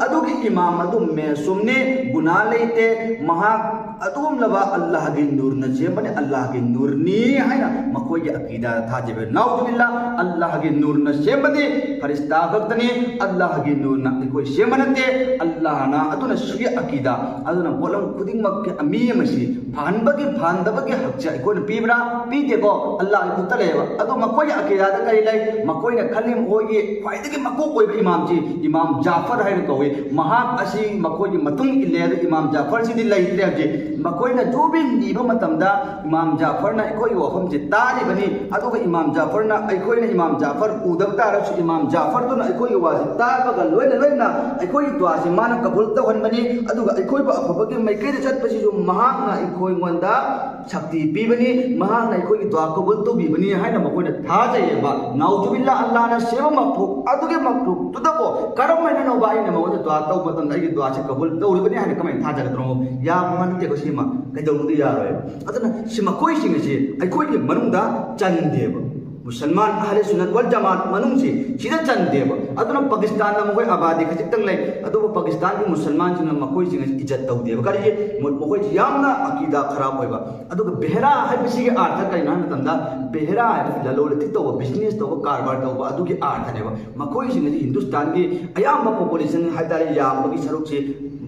ꯑꯗꯨꯒꯤ ꯏꯃꯥꯝ ꯑꯗꯨ ꯃꯦꯁꯨꯝꯅꯤ, ꯒꯨꯅꯥ ꯂꯩꯇꯦ, ꯃꯍꯥꯛ ꯑꯗꯨꯒꯨꯝꯂꯕ ꯑꯜꯂꯥꯍꯒꯤ ꯅꯨꯔꯅ ꯁꯦꯝꯕꯅꯤ, ꯑꯜꯂꯥꯍꯒꯤ ꯅꯨꯔꯅꯤ ꯍꯥꯏꯅ ꯃꯈꯣꯏꯒꯤ ꯑꯀꯤꯗꯥꯗ ꯊꯥꯖꯕ꯫ ꯅꯥꯎꯖꯨꯕꯤꯜꯂꯥ, ꯑꯜꯂꯥꯍꯒꯤ ꯅꯨꯔꯅ ꯁꯦꯝꯕꯗꯤ ꯐꯔꯤꯁꯇꯥ ꯈꯛꯇꯅꯤ, ꯑꯜꯂꯥꯍꯒꯤ ꯅꯨꯔꯅ ꯑꯩꯈꯣꯏ ꯁꯦꯝꯕ ꯅꯠꯇꯦ꯫ ꯑꯜꯂꯥꯍꯅ ꯑꯗꯨꯅ ꯁꯤꯒꯤ ꯑꯀꯤꯗꯥ ꯑꯗꯨꯅ ꯄꯣꯠꯂꯝ ꯈꯨꯗꯤꯡꯃꯛꯀꯤ ꯃꯤ ꯑꯃꯁꯤ ꯐꯍꯟꯕꯒꯤ ꯐꯍꯟꯗꯕꯒꯤ ꯍꯛꯁꯦ ꯑꯩꯈꯣꯏꯅ ꯄꯤꯕ꯭ꯔꯥ? ꯄꯤꯗꯦꯀꯣ, ꯑꯜꯂꯥꯍꯒꯤ ꯈꯨꯠꯇ ꯂꯩꯌꯦꯕ꯫ ꯑꯗꯣ ꯃꯈꯣꯏꯒꯤ ꯑꯀꯤꯗꯥꯗ ꯀꯔꯤ ꯂꯩ? ꯃꯈꯣꯏꯅ ꯈꯜꯂꯤ ꯃꯈꯣꯏꯒꯤ ꯈ꯭ꯋꯥꯏꯗꯒꯤ ꯃꯀꯣꯛ ꯑꯣꯏꯕ ꯏꯃꯥꯝꯁꯤ ꯏꯃꯥꯝ ꯖꯥꯐꯔ ꯍꯥꯏꯅ ꯀꯧꯏ, ꯃꯍꯥꯛ ꯑꯁꯤ ꯃꯈꯣꯏꯒꯤ ꯃꯇꯨꯡ ꯏꯜꯂꯦ꯫ ꯑꯗꯣ ꯏꯃꯥꯝ ꯖꯥꯐꯔꯁꯤꯗꯤ ꯂꯩꯇ꯭ꯔꯦ ꯍꯧꯖꯤꯛ꯫ ꯃꯈꯣꯏꯅ ꯖꯨꯕꯤꯟ ꯅꯤꯕ ꯃꯇꯝꯗ ꯏꯃꯥꯝ ꯖꯥꯐꯔꯅ ꯑꯩꯈꯣꯏꯒꯤ ꯋꯥꯐꯝꯁꯦ ꯇꯥꯔꯤꯕꯅꯤ, ꯑꯗꯨꯒ ꯏꯃꯥꯝ ꯖꯥꯐꯔꯅ, ꯑꯩꯈꯣꯏꯅ ꯏꯃꯥꯝ ꯖꯥꯐꯔ ꯎꯗꯕ ꯇꯥꯔꯁꯨ ꯏꯃꯥꯝ ꯖꯥꯐꯔꯗꯨꯅ ꯑꯩꯈꯣꯏꯒꯤ ꯋꯥꯁꯦ ꯇꯥꯕꯒ ꯂꯣꯏꯅ ꯂꯣꯏꯅꯅ ꯑꯩꯈꯣꯏꯒꯤ ꯗꯨꯋꯥꯁꯦ ꯃꯥꯅ ꯀꯕꯨꯜ ꯇꯧꯍꯟꯕꯅꯤ꯫ ꯑꯗꯨꯒ ꯑꯩꯈꯣꯏꯕꯨ ꯑꯐꯕꯒꯤ ꯃꯥꯏꯀꯩꯗ ꯆꯠꯄꯁꯤꯁꯨ ꯃꯍꯥꯛꯅ ꯑꯩꯈꯣꯏꯉꯣꯟꯗ ꯁꯛꯇꯤ ꯄꯤꯕꯅꯤ, ꯃꯍꯥꯛꯅ ꯑꯩꯈꯣꯏꯒꯤ ꯗꯨꯋꯥ ꯀꯕꯨꯜ ꯇꯧꯕꯤꯕꯅꯤ ꯍꯥꯏꯅ ꯃꯈꯣꯏꯅ ꯊꯥꯖꯩꯌꯦꯕ꯫ ꯅꯥꯎꯖꯨꯕꯤꯜꯂꯥ, ꯑꯜꯂꯥꯍꯅ ꯁꯦꯝꯕ ꯃꯈꯂꯨꯛ ꯑꯗꯨꯒꯤ ꯃꯈꯂꯨꯛꯇꯨꯗꯕꯨ ꯀꯔꯝ ꯍꯥꯏꯅꯅꯣꯕ ꯑꯩꯅ ꯃꯉꯣꯟꯗ ꯗꯨꯋꯥ ꯇꯧꯕ ꯃꯇꯝꯗ ꯑꯩꯒꯤ ꯗꯨꯋꯥꯁꯦ ꯀꯕꯨꯜ ꯇꯧꯔꯤꯕꯅꯤ ꯍꯥꯏꯅ ꯀꯃꯥꯏꯅ ꯊꯥꯖꯒꯗ꯭ꯔꯣ? ꯌꯥꯕ ꯅꯠꯇꯦꯀꯣ ꯁꯤꯃ, ꯀꯩꯗꯧꯅꯨꯡꯗ ꯌꯥꯔꯣꯏ꯫ ꯑꯗꯨꯅ ꯁꯤ ꯃꯈꯣꯏꯁꯤꯡ ꯑꯁꯤ ꯑꯩꯈꯣꯏꯒꯤ ꯃꯅꯨꯡꯗ ꯆꯟꯗꯦꯕ꯫ ꯃꯨꯁꯜꯃꯥꯟ ꯑꯍꯂꯦ ꯁꯨꯟꯅꯠ ꯋꯜ ꯖꯃꯥꯠ ꯃꯅꯨꯡꯁꯤ ꯁꯤꯗ ꯆꯟꯗꯦꯕ꯫ ꯑꯗꯨꯅ ꯄꯥꯀꯤꯁꯇꯥꯟꯗ ꯃꯈꯣꯏ ꯑꯕꯥꯗꯤ ꯈꯖꯤꯛꯇꯪ ꯂꯩ, ꯑꯗꯨꯕꯨ ꯄꯥꯀꯤꯁꯇꯥꯟꯒꯤ ꯃꯨꯁꯜꯃꯥꯟꯁꯤꯡꯅ ꯃꯈꯣꯏꯁꯤꯡ ꯑꯁꯤ ꯏꯖꯠ ꯇꯧꯗꯦꯕ꯫ ꯀꯔꯤꯒꯤ? ꯃꯣꯏ-, ꯃꯈꯣꯏꯁꯤ ꯌꯥꯝꯅ ꯑꯀꯤꯗꯥ ꯈꯔꯥꯞ ꯑꯣꯏꯕ꯫ ꯑꯗꯨꯒ ꯕꯦꯍꯔꯥ ꯍꯥꯏꯕꯁꯤꯒꯤ ꯑꯥꯔꯊ ꯀꯔꯤꯅꯣ ꯍꯥꯏꯕ ꯃꯇꯝꯗ, ꯕꯦꯍꯔꯥ ꯍꯥꯏꯕꯁꯤ ꯂꯂꯣꯟ ꯏꯇꯤꯛ ꯇꯧꯕ, business ꯇꯧꯕ, ꯀꯔꯕꯥꯔ ꯇꯧꯕ ꯑꯗꯨꯒꯤ ꯑꯥꯔꯊꯅꯦꯕ꯫ ꯃꯈꯣꯏꯁꯤꯡ ꯑꯁꯤ ꯍꯤꯟꯗꯨꯁꯇꯥꯟꯒꯤ ꯑꯌꯥꯝꯕ population ꯍꯥꯏꯇꯥꯔꯦ, ꯌꯥꯝꯕꯒꯤ ꯁꯔꯨꯛꯁꯤ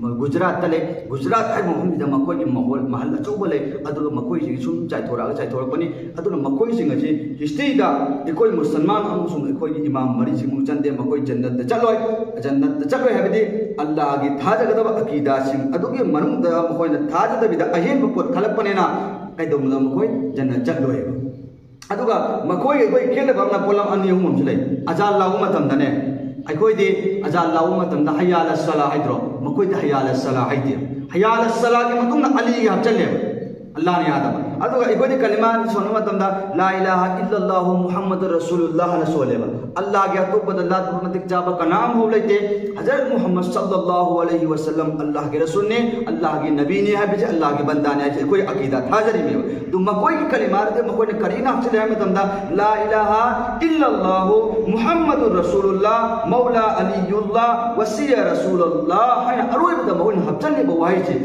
ꯒꯨꯖꯔꯥꯠꯇ ꯂꯩ꯫ ꯒꯨꯖꯔꯥꯠ ꯍꯥꯏꯕ ꯃꯐꯝꯁꯤꯗ ꯃꯈꯣꯏꯒꯤ ꯃꯍꯣꯜ, ꯃꯍꯜ ꯑꯆꯧꯕ ꯂꯩ꯫ ꯑꯗꯨꯒ ꯃꯈꯣꯏꯁꯤꯡ ꯁꯨꯝ ꯆꯥꯏꯊꯣꯔꯛꯑꯒ ꯆꯥꯏꯊꯣꯔꯛꯄꯅꯤ꯫ ꯑꯗꯨꯅ ꯃꯈꯣꯏꯁꯤꯡ ꯑꯁꯤ historyꯗ ꯑꯩꯈꯣꯏ ꯃꯨꯁꯜꯃꯥꯟ ꯑꯃꯁꯨꯡ ꯑꯩꯈꯣꯏꯒꯤ ꯏꯃꯥꯝ ꯃꯔꯤꯁꯤꯃꯨꯛ ꯆꯟꯗꯦ꯫ ꯃꯈꯣꯏ ꯖꯟꯅꯠꯇ ꯆꯠꯂꯣꯏ꯫ ꯖꯟꯅꯠꯇ ꯆꯠꯂꯣꯏ ꯍꯥꯏꯕꯗꯤ ꯑꯜꯂꯥꯍꯒꯤ ꯊꯥꯖꯒꯗꯕ ꯑꯀꯤꯗꯥꯁꯤꯡ ꯑꯗꯨꯒꯤ ꯃꯅꯨꯡꯗ ꯃꯈꯣꯏꯅ ꯊꯥꯖꯗꯕꯤꯗ ꯑꯍꯦꯟꯕ ꯄꯣꯠ ꯈꯜꯂꯛꯄꯅꯤꯅ ꯀꯩꯗꯧꯅꯨꯡꯗ ꯃꯈꯣꯏ ꯖꯟꯅꯠ ꯆꯠꯂꯣꯏꯕ꯫ ꯑꯗꯨꯒ ꯃꯈꯣꯏ ꯑꯩꯈꯣꯏ ꯈꯦꯠꯅꯕ ꯑꯃꯅ ꯄꯣꯠꯂꯝ ꯑꯅꯤ ꯑꯍꯨꯝ ꯑꯃꯁꯨ ꯂꯩ꯫ ꯑꯖꯥꯟ ꯂꯥꯎꯕ ꯃꯇꯝꯗꯅꯦ, ꯑꯩꯈꯣꯏꯗꯤ ꯑꯖꯥꯟ ꯂꯥꯎꯕ ꯃꯇꯝꯗ "ꯍꯩꯌꯥ ꯑꯂ ꯁꯂꯥ" ꯍꯥꯏꯗ꯭ꯔꯣ? ꯃꯈꯣꯏꯗꯤ "ꯍꯩꯌꯥ ꯑꯂ ꯁꯂꯥ" ꯍꯥꯏꯗꯦ꯫ "ꯍꯩꯌꯥ ꯑꯂ ꯁꯂꯥꯒꯤ" ꯃꯇꯨꯡꯗ ꯑꯂꯤꯒꯤ ꯍꯥꯞꯆꯜꯂꯦꯕ, ꯑꯜꯂꯥꯍꯅ ꯌꯥꯗꯕ꯫ ꯑꯗꯨꯒ ꯑꯩꯈꯣꯏꯗꯤ ꯀꯂꯤꯃꯥ ꯁꯣꯟꯕ ꯃꯇꯝꯗ "ꯂꯥ ꯏꯂꯥꯍ ꯏꯜꯂꯜꯂꯥꯍꯨ ꯃꯨꯍꯝꯃꯗꯨ ꯔꯁꯨꯂꯨꯜꯂꯥꯍ" ꯍꯥꯏꯅ ꯁꯣꯜꯂꯦꯕ꯫ "ꯑꯜꯂꯥꯍꯒꯤ ꯑꯇꯣꯞꯄꯗ ꯂꯥꯠꯄ ꯃꯇꯤꯛ ꯆꯥꯕ ꯀꯅꯥ ꯑꯃꯐꯥꯎ ꯂꯩꯇꯦ꯫ ꯍꯖꯔꯠ ꯃꯨꯍꯝꯃꯗ ꯁꯜꯂꯜꯂꯥꯍꯨ ꯑꯂꯩꯍꯤ ꯋꯁꯜꯂꯝ ꯑꯜꯂꯥꯍꯒꯤ ꯔꯁꯨꯜꯅꯤ, ꯑꯜꯂꯥꯍꯒꯤ ꯅꯕꯤꯅꯤ" ꯍꯥꯏꯕꯁꯦ, ꯑꯜꯂꯥꯍꯒꯤ ꯕꯟꯗꯥꯅꯤ ꯍꯥꯏꯕꯁꯦ ꯑꯩꯈꯣꯏ ꯑꯀꯤꯗꯥ ꯊꯥꯖꯔꯤꯅꯦꯕ꯫ ꯑꯗꯨ ꯃꯈꯣꯏꯒꯤ ꯀꯂꯤꯃꯥꯗꯨꯗꯤ ꯃꯈꯣꯏꯅ ꯀꯔꯤꯅ ꯍꯥꯞꯆꯤꯜꯂꯦ ꯍꯥꯏꯕ ꯃꯇꯝꯗ "ꯂꯥ ꯏꯂꯥꯍ ꯏꯜꯂꯜꯂꯥꯍꯨ ꯃꯨꯍꯝꯃꯗꯨ ꯔꯁꯨꯂꯨꯜꯂꯥ ꯃꯧꯂꯥ ꯑꯂꯤꯌꯨꯜꯂꯥ ꯋꯁꯤꯌ ꯔꯁꯨꯂꯨꯜꯂꯥ" ꯍꯥꯏꯅ ꯑꯔꯣꯏꯕꯗ ꯃꯈꯣꯏꯅ ꯍꯥꯞꯆꯤꯜꯂꯤꯕ ꯋꯥꯍꯩꯁꯦ,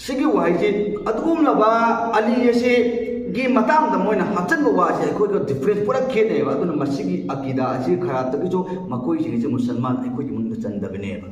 ꯁꯤꯒꯤ ꯋꯥꯍꯩꯁꯤ ꯑꯗꯨꯒꯨꯝꯂꯕ ꯑꯂꯤ ꯑꯁꯤꯒꯤ ꯃꯇꯥꯡꯗ ꯃꯣꯏꯅ ꯍꯥꯞꯆꯤꯟꯕ ꯋꯥꯁꯦ ꯑꯩꯈꯣꯏꯒ difference ꯄꯨꯔꯥ ꯈꯦꯠꯅꯩꯑꯕ꯫ ꯑꯗꯨꯅ ꯃꯁꯤꯒꯤ ꯑꯀꯤꯗꯥ ꯑꯁꯤ ꯈꯔꯥꯞꯇꯒꯤꯁꯨ ꯃꯈꯣꯏꯁꯤꯡ ꯑꯁꯤ ꯃꯨꯁꯜꯃꯥꯟ ꯑꯩꯈꯣꯏꯒꯤ ꯃꯅꯨꯡꯗ ꯆꯟꯗꯕꯅꯦꯕ꯫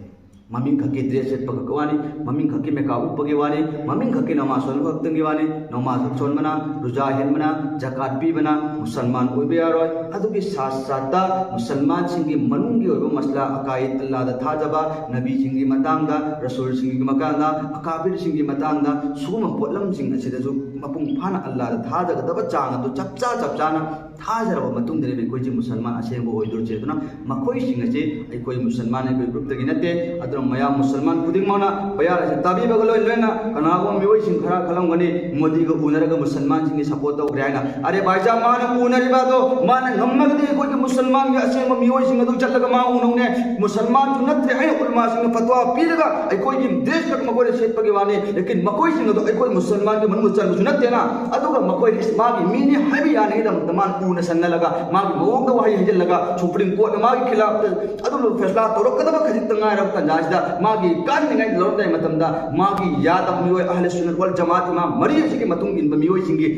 ꯃꯃꯤꯡ ꯈꯛꯀꯤ dress ꯁꯦꯠꯄ ꯈꯛꯀꯤ ꯋꯥꯅꯤ, ꯃꯃꯤꯡ ꯈꯛꯀꯤ ꯃꯦꯀꯥꯞ ꯎꯞꯄꯒꯤ ꯋꯥꯅꯤ, ꯃꯃꯤꯡ ꯈꯛꯀꯤ ꯅꯃꯥꯖ ꯁꯣꯟꯕ ꯈꯛꯇꯪꯒꯤ ꯋꯥꯅꯤ꯫ ꯅꯃꯥꯖ ꯁꯣꯟꯕꯅ, ꯔꯨꯖꯥ ꯍꯦꯟꯕꯅ, ꯖꯀꯥꯠ ꯄꯤꯕꯅ ꯃꯨꯁꯜꯃꯥꯟ ꯑꯣꯏꯕ ꯌꯥꯔꯣꯏ꯫ ꯑꯗꯨꯒꯤ ꯁꯥꯠ ꯁꯥꯠꯇ ꯃꯨꯁꯜꯃꯥꯟꯁꯤꯡꯒꯤ ꯃꯅꯨꯡꯒꯤ ꯑꯣꯏꯕ ꯃꯁꯂꯥ ꯑꯀꯥꯏꯗ, ꯑꯜꯂꯥꯗ ꯊꯥꯖꯕ, ꯅꯕꯤꯁꯤꯡꯒꯤ ꯃꯇꯥꯡꯗ, ꯔꯁꯨꯜꯁꯤꯡꯒꯤ ꯃꯇꯥꯡꯗ, ꯑꯀꯥꯕꯤꯔꯁꯤꯡꯒꯤ ꯃꯇꯥꯡꯗ, ꯁꯤꯒꯨꯝꯕ ꯄꯣꯠꯂꯝꯁꯤꯡ ꯑꯁꯤꯗꯁꯨ ꯃꯄꯨꯡ ꯐꯥꯅ ꯑꯜꯂꯥꯗ ꯊꯥꯖꯒꯗꯕ ꯆꯥꯡ ꯑꯗꯨ ꯆꯞ ꯆꯥ ꯆꯞ ꯆꯥꯅ ꯊꯥꯖꯔꯕ ꯃꯇꯨꯡꯗꯅꯦꯕ ꯑꯩꯈꯣꯏꯁꯦ ꯃꯨꯁꯜꯃꯥꯟ ꯑꯁꯦꯡꯕ ꯑꯣꯏꯗꯣꯏꯁꯦ꯫ ꯑꯗꯨꯅ ꯃꯈꯣꯏꯁꯤꯡ ꯑꯁꯤ ꯑꯩꯈꯣꯏ ꯃꯨꯁꯜꯃꯥꯟ, ꯑꯩꯈꯣꯏ groupꯇꯒꯤ ꯅꯠꯇꯦ꯫ ꯑꯗꯨꯅ ꯃꯌꯥꯝ ꯃꯨꯁꯜꯃꯥꯟ ꯈꯨꯗꯤꯡꯃꯛꯅ ꯕꯌꯥꯟ ꯑꯁꯤ ꯇꯥꯕꯤꯕꯒ ꯂꯣꯏ ꯂꯣꯏꯅ ꯀꯅꯥꯒꯨꯝꯕ ꯃꯤꯑꯣꯏꯁꯤꯡ ꯈꯔ ꯈꯜꯂꯝꯒꯅꯤ, "ꯃꯣꯗꯤꯒ ꯎꯅꯔꯒ ꯃꯨꯁꯜꯃꯥꯟꯁꯤꯡꯒꯤ support ꯇꯧꯈ꯭ꯔꯦ" ꯍꯥꯏꯅ꯫ ꯑꯔꯦ ꯚꯥꯏꯖꯥ, ꯃꯥꯅ ꯎꯅꯔꯤꯕ ꯑꯗꯣ ꯃꯥꯅ ꯉꯝꯃꯒꯗꯤ ꯑꯩꯈꯣꯏꯒꯤ ꯃꯨꯁꯜꯃꯥꯟꯒꯤ ꯑꯁꯦꯡꯕ ꯃꯤꯑꯣꯏꯁꯤꯡ ꯑꯗꯨ ꯆꯠꯂꯒ ꯃꯥ ꯎꯅꯧꯅꯦ꯫ ꯃꯨꯁꯜꯃꯥꯟꯁꯨ ꯅꯠꯇ꯭ꯔꯦ ꯍꯥꯏꯅ ꯎꯂꯃꯥꯁꯤꯡꯅ ꯐꯠꯋꯥ ꯄꯤꯔꯒ ꯑꯩꯈꯣꯏꯒꯤ dress ꯈꯛ ꯃꯈꯣꯏꯅ ꯁꯦꯠꯄꯒꯤ ꯋꯥꯅꯤ, ꯂꯦꯀꯤꯟ ꯃꯈꯣꯏꯁꯤꯡ ꯑꯗꯨ ꯑꯩꯈꯣꯏ ꯃꯨꯁꯜꯃꯥꯟꯒꯤ ꯃꯅꯨꯡꯗ ꯆꯟꯕꯁꯨ ꯅꯠꯇꯦꯅ꯫ ꯑꯗꯨꯒ ꯃꯈꯣꯏ ꯏꯁ-, ꯃꯥꯒꯤ ꯃꯤꯅꯤ ꯍꯥꯏꯕ ꯌꯥꯅꯉꯩꯗꯃꯛꯇ ꯃꯥꯅ ꯎꯅ ꯁꯟꯅꯂꯒ ꯃꯥꯒꯤ ꯃꯑꯣꯡꯗ ꯋꯥꯍꯩ ꯍꯩꯖꯤꯜꯂꯒ ꯁꯨꯄ꯭ꯔꯤꯝ ꯀꯣꯔꯠꯅ ꯃꯥꯒꯤ ꯈꯤꯂꯥꯐꯇ ꯑꯗꯨꯝꯕ ꯐꯦꯁꯂꯥ ꯇꯧꯔꯛꯀꯗꯕ ꯈꯖꯤꯛꯇ ꯉꯥꯏꯔꯕ ꯇꯥꯟꯖꯥꯁꯤꯗ ꯃꯥꯒꯤ ꯀꯥꯟꯅꯅꯤꯡꯉꯥꯏ ꯂꯧꯔꯝꯗꯥꯏ ꯃꯇꯝꯗ ꯃꯥꯒꯤ ꯌꯥꯗꯕ ꯃꯤꯑꯣꯏ ꯑꯍꯂꯦ ꯁꯨꯟꯅꯠ ꯋꯥꯜ ꯖꯃꯥꯠ ꯏꯃꯥꯝ ꯃꯔꯤ ꯑꯁꯤꯒꯤ ꯃꯇꯨꯡ ꯏꯟꯕ ꯃꯤꯑꯣꯏꯁꯤꯡꯒꯤ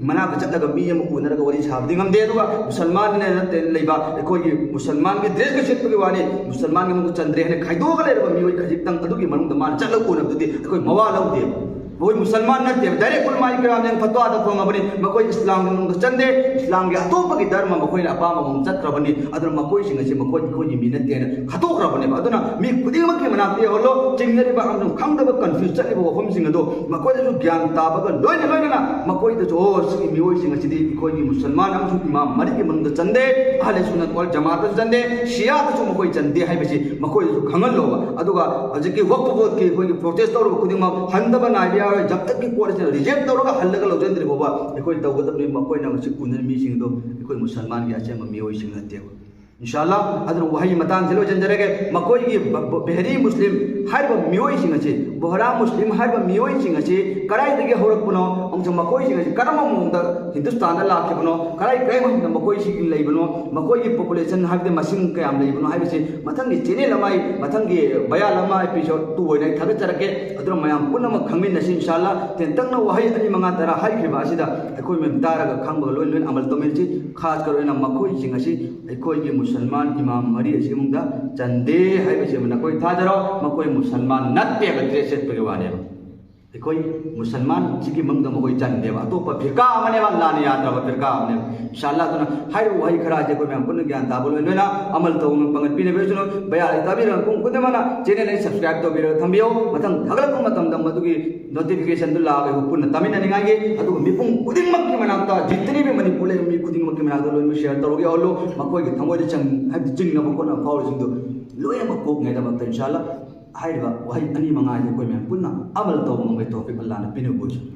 ꯃꯅꯥꯛꯇ ꯆꯠꯂꯒ ꯃꯤ ꯑꯃ ꯎꯅꯔꯒ ꯋꯥꯔꯤ ꯁꯥꯕꯗꯤ ꯉꯝꯗꯦ꯫ ꯑꯗꯨꯒ ꯃꯨꯁꯜꯃꯥꯟꯅ ꯅꯠꯇꯦ ꯂꯩꯕ ꯑꯩꯈꯣꯏꯒꯤ ꯃꯨꯁꯜꯃꯥꯟꯒꯤ ꯗ꯭ꯔꯦꯁꯀ ꯁꯦꯠꯄꯒꯤ ꯋꯥꯅꯤ, ꯃꯨꯁꯜꯃꯥꯟꯒꯤ ꯃꯅꯨꯡꯗ ꯆꯟꯗ꯭ꯔꯦ ꯍꯥꯏꯅ ꯈꯥꯏꯗꯣꯛꯑꯒ ꯂꯩꯔꯕ ꯃꯤꯑꯣꯏ ꯈꯖꯤꯛꯇꯪ ꯑꯗꯨꯒꯤ ꯃꯅꯨꯡꯗ ꯃꯥꯅ ꯆꯠꯂꯒ ꯎꯅꯕꯗꯨꯗꯤ ꯑꯩꯈꯣꯏ ꯃꯋꯥ ꯂꯧꯗꯦ꯫ ꯃꯈꯣꯏ ꯃꯨꯁꯜꯃꯥꯟ ꯅꯠꯇꯦꯕ꯫ ꯗꯥꯏꯔꯦꯛ ꯎꯂꯃꯥꯏ ꯀꯔꯥꯝꯅ ꯐꯠꯋꯥꯗ ꯐꯣꯡꯉꯕꯅꯤ, ꯃꯈꯣꯏ ꯏꯁꯂꯥꯝꯒꯤ ꯃꯅꯨꯡꯗ ꯆꯟꯗꯦ, ꯏꯁꯂꯥꯝꯒꯤ ꯑꯇꯣꯞꯄꯒꯤ ꯙꯔꯃ ꯃꯈꯣꯏꯅ ꯑꯄꯥꯝꯕ ꯃꯑꯣꯡ ꯆꯠꯈ꯭ꯔꯕꯅꯤ, ꯑꯗꯨꯅ ꯃꯈꯣꯏꯁꯤꯡ ꯑꯁꯤ ꯃꯈꯣꯏ, ꯃꯈꯣꯏꯒꯤ ꯃꯤ ꯅꯠꯇꯦꯅ ꯈꯠꯇꯣꯛꯈ꯭ꯔꯕꯅꯦꯕ꯫ ꯑꯗꯨꯅ ꯃꯤ ꯈꯨꯗꯤꯡꯃꯛꯀꯤ ꯃꯅꯥꯛꯇ ꯌꯧꯍꯜꯂꯣ, ꯆꯤꯡꯅꯔꯤꯕ ꯑꯃꯁꯨꯡ ꯈꯪꯗꯕ, ꯀꯟꯐ꯭ꯌꯨꯁ ꯆꯠꯂꯤꯕ ꯋꯥꯐꯝꯁꯤꯡ ꯑꯗꯣ ꯃꯈꯣꯏꯗꯁꯨ ꯒ꯭ꯌꯥꯟ ꯇꯥꯕꯒ ꯂꯣꯏꯅ ꯂꯣꯏꯅꯅ ꯃꯈꯣꯏꯗꯁꯨ, "ꯑꯣ, ꯁꯤꯒꯤ ꯃꯤꯑꯣꯏꯁꯤꯡ ꯑꯁꯤꯗꯤ ꯑꯩꯈꯣꯏꯒꯤ ꯃꯨꯁꯜꯃꯥꯟ ꯑꯃꯁꯨꯡ ꯏꯃꯥꯝ ꯃꯔꯤꯒꯤ ꯃꯅꯨꯡꯗ ꯆꯟꯗꯦ, ꯑꯍꯂꯦ ꯁꯨꯟꯅꯠ ꯋꯥꯜ ꯖꯃꯥꯠꯇꯁꯨ ꯆꯟꯗꯦ, ꯁꯤꯌꯥꯗꯁꯨ ꯃꯈꯣꯏ ꯆꯟꯗꯦ" ꯍꯥꯏꯕꯁꯤ ꯃꯈꯣꯏꯗꯁꯨ ꯈꯪꯍꯜꯂꯣꯕ꯫ ꯑꯗꯨꯒ ꯍꯧꯖꯤꯛꯀꯤ ꯋꯛꯐ ꯕꯣꯔꯗꯀꯤ ꯑꯩꯈꯣꯏꯒꯤ ꯄ꯭ꯔꯣꯇꯦꯁ ꯇꯧꯔꯕ ꯈꯨꯗꯤꯡꯃꯛ ꯍꯟꯗꯕ ꯅꯥꯏꯕ ꯌꯥꯔꯣꯏ꯫ ꯖꯞ ꯇꯛꯀꯤ ꯄꯣꯠ ꯑꯁꯤꯅ ꯔꯤꯖꯦꯛ ꯇꯧꯔꯒ ꯍꯜꯂꯒ ꯂꯧꯁꯤꯟꯗ꯭ꯔꯤ ꯐꯥꯎꯕ ꯑꯩꯈꯣꯏ ꯇꯧꯒꯗꯕꯅꯤ꯫ ꯃꯈꯣꯏꯅ ꯃꯁꯤ ꯎꯅꯔꯤ ꯃꯤꯁꯤꯡ ꯑꯗꯨ ꯑꯩꯈꯣꯏ ꯃꯨꯁꯜꯃꯥꯟꯒꯤ ꯑꯁꯦꯡꯕ ꯃꯤꯑꯣꯏꯁꯤꯡ ꯅꯠꯇꯦꯕ꯫ ꯏꯟꯁꯥꯜꯂꯥ, ꯑꯗꯨꯅ ꯋꯥꯍꯩ ꯃꯇꯥꯡꯁꯤ ꯂꯣꯏꯁꯤꯟꯖꯔꯒꯦ꯫ ꯃꯈꯣꯏꯒꯤ ꯕ-, ꯕ-, ꯕꯦꯍꯔꯤ ꯃꯨꯁꯂꯤꯝ ꯍꯥꯏꯔꯤꯕ ꯃꯤꯑꯣꯏꯁꯤꯡ ꯑꯁꯤ, ꯕꯣꯍꯔꯥ ꯃꯨꯁꯂꯤꯝ ꯍꯥꯏꯔꯤꯕ ꯃꯤꯑꯣꯏꯁꯤꯡ ꯑꯁꯤ ꯀꯗꯥꯏꯗꯒꯤ ꯍꯧꯔꯛꯄꯅꯣ ꯑꯃꯁꯨꯡ ꯃꯈꯣꯏꯁꯤꯡ ꯑꯁꯤ ꯀꯔꯝꯕ ꯃꯑꯣꯡꯗ ꯍꯤꯟꯗꯨꯁꯇꯥꯟꯗ ꯂꯥꯛꯈꯤꯕꯅꯣ, ꯀꯗꯥꯏ, ꯀꯔꯝꯕ ꯃꯐꯝꯗ ꯃꯈꯣꯏꯁꯤꯡ ꯂꯩꯕꯅꯣ, ꯃꯈꯣꯏꯒꯤ ꯄꯣꯄꯨꯂꯦꯁꯟ ꯍꯥꯏꯕꯗꯤ ꯃꯁꯤꯡ ꯀꯌꯥꯝ ꯂꯩꯕꯅꯣ ꯍꯥꯏꯕꯁꯤ ꯃꯊꯪꯒꯤ ꯆꯦꯅꯦꯜ ꯑꯃ ꯑꯩ, ꯃꯊꯪꯒꯤ ꯕꯌꯥꯟ ꯑꯃ, episode two ꯑꯣꯏꯅ ꯑꯩ ꯊꯥꯒꯠꯆꯔꯛꯀꯦ꯫ ꯑꯗꯨꯅ ꯃꯌꯥꯝ ꯄꯨꯝꯅꯃꯛ ꯈꯪꯃꯤꯟꯅꯁꯤ ꯏꯟꯁꯥꯜꯂꯥ꯫ ꯇꯦꯟꯇꯛꯅ ꯋꯥꯍꯩ ꯑꯅꯤ ꯃꯉꯥ ꯇꯔꯥ ꯍꯥꯏꯈꯤꯕ ꯑꯁꯤꯗ ꯑꯩꯈꯣꯏ ꯃꯌꯥꯝ ꯇꯥꯔꯒ ꯈꯪꯕꯒ ꯂꯣꯏ ꯂꯣꯏꯅ ꯑꯃꯜ ꯇꯧꯃꯤꯟꯅꯁꯤ꯫ ꯈꯥꯁ ꯀꯔ ꯑꯣꯏꯅ ꯃꯈꯣꯏꯁꯤꯡ ꯑꯁꯤ ꯑꯩꯈꯣꯏꯒꯤ ꯃꯨꯁꯜꯃꯥꯟ ꯏꯃꯥꯝ ꯃꯔꯤ ꯑꯁꯤꯒꯤ ꯃꯅꯨꯡꯗ ꯆꯟꯗꯦ ꯍꯥꯏꯕꯁꯤ ꯑꯃ ꯅꯈꯣꯏ ꯊꯥꯖꯔꯣ꯫ ꯃꯈꯣꯏ ꯃꯨꯁꯜꯃꯥꯟ ꯅꯠꯇꯦꯕ, ꯗ꯭ꯔꯦꯁ ꯁꯦꯠꯄꯒꯤ ꯋꯥꯅꯦꯕ꯫ ꯑꯩꯈꯣꯏ ꯃꯨꯁꯜꯃꯥꯟꯁꯤꯒꯤ ꯃꯅꯨꯡꯗ ꯃꯈꯣꯏ ꯆꯟꯗꯦꯕ, ꯑꯇꯣꯞꯄ ꯐꯤꯔꯀꯥ ꯑꯃꯅꯦꯕ, ꯑꯜꯂꯥꯅ ꯌꯥꯗ꯭ꯔꯕ ꯐꯤꯔꯀꯥ ꯑꯃꯅꯦꯕ꯫ ꯏꯟꯁꯥꯜꯂꯥ, ꯑꯗꯨꯅ ꯍꯥꯏꯔꯤꯕ ꯋꯥꯍꯩ ꯈꯔ ꯑꯁꯤ ꯑꯩꯈꯣꯏ ꯃꯌꯥꯝ ꯄꯨꯟꯅ ꯒ꯭ꯌꯥꯟ ꯇꯥꯕ ꯂꯣꯏ ꯂꯣꯏꯅ ꯑꯃꯜ ꯇꯧꯕ ꯉꯝ-, ꯄꯥꯡꯒꯜ ꯄꯤꯅꯕꯤꯔꯁꯅꯨ꯫ ꯕꯌꯥ ꯂꯩ ꯇꯥꯕꯤꯔꯒ ꯄꯨꯡ ꯈꯨꯗꯤꯡꯃꯛꯅ ꯆꯦꯅꯦꯜ ꯑꯁꯤ ꯁꯕꯁꯀ꯭ꯔꯥꯏꯕ ꯇꯧꯕꯤꯔꯒ ꯊꯝꯕꯤꯌꯨ꯫ ꯃꯊꯪ ꯊꯥꯒꯠꯂꯛꯄ ꯃꯇꯝꯗ ꯃꯗꯨꯒꯤ ꯅꯣꯇꯤꯐꯤꯀꯦꯁꯟꯗꯨ ꯂꯥꯛꯑꯒ ꯑꯩꯈꯣꯏ ꯄꯨꯟꯅ ꯇꯥꯃꯤꯟꯅꯅꯤꯡꯉꯥꯏꯒꯤ꯫ ꯑꯗꯨꯒ ꯃꯤꯄꯨꯝ ꯈꯨꯗꯤꯡꯃꯛꯀꯤ ꯃꯅꯥꯛꯇ, ꯖꯤꯇꯅꯤ ꯚꯤ ꯃꯅꯤꯄꯨꯔ ꯂꯩꯕ ꯃꯤ ꯈꯨꯗꯤꯡꯃꯛꯀꯤ ꯃꯅꯥꯛꯇ ꯂꯣꯏꯅꯃꯛ ꯁꯤꯌꯔ ꯇꯧꯔꯒ ꯌꯥꯎꯍꯜꯂꯨ꯫ ꯃꯈꯣꯏꯒꯤ ꯊꯃꯣꯏꯗ ꯆꯪ-, ꯍꯥꯏꯕꯗꯤ ꯆꯤꯡꯅꯕ ꯈꯣꯠꯅꯕ ꯐꯥꯎꯔꯤꯁꯤꯡꯗꯨ ꯂꯣꯏꯅꯃꯛ ꯀꯣꯛꯅꯉꯥꯏꯗꯃꯛꯇ ꯏꯟꯁꯥꯜꯂꯥ ꯍꯥꯏꯔꯤꯕ ꯋꯥꯍꯩ ꯑꯅꯤ ꯃꯉꯥ ꯑꯁꯤ ꯑꯩꯈꯣꯏ ꯃꯌꯥꯝ ꯄꯨꯟꯅ ꯑꯃꯜ ꯇꯧꯕ ꯉꯝꯕꯒꯤ ꯇꯧꯐꯤꯛ ꯑꯜꯂꯥꯅ ꯄꯤꯅꯕ ꯑꯣꯏꯁꯅꯨ꯫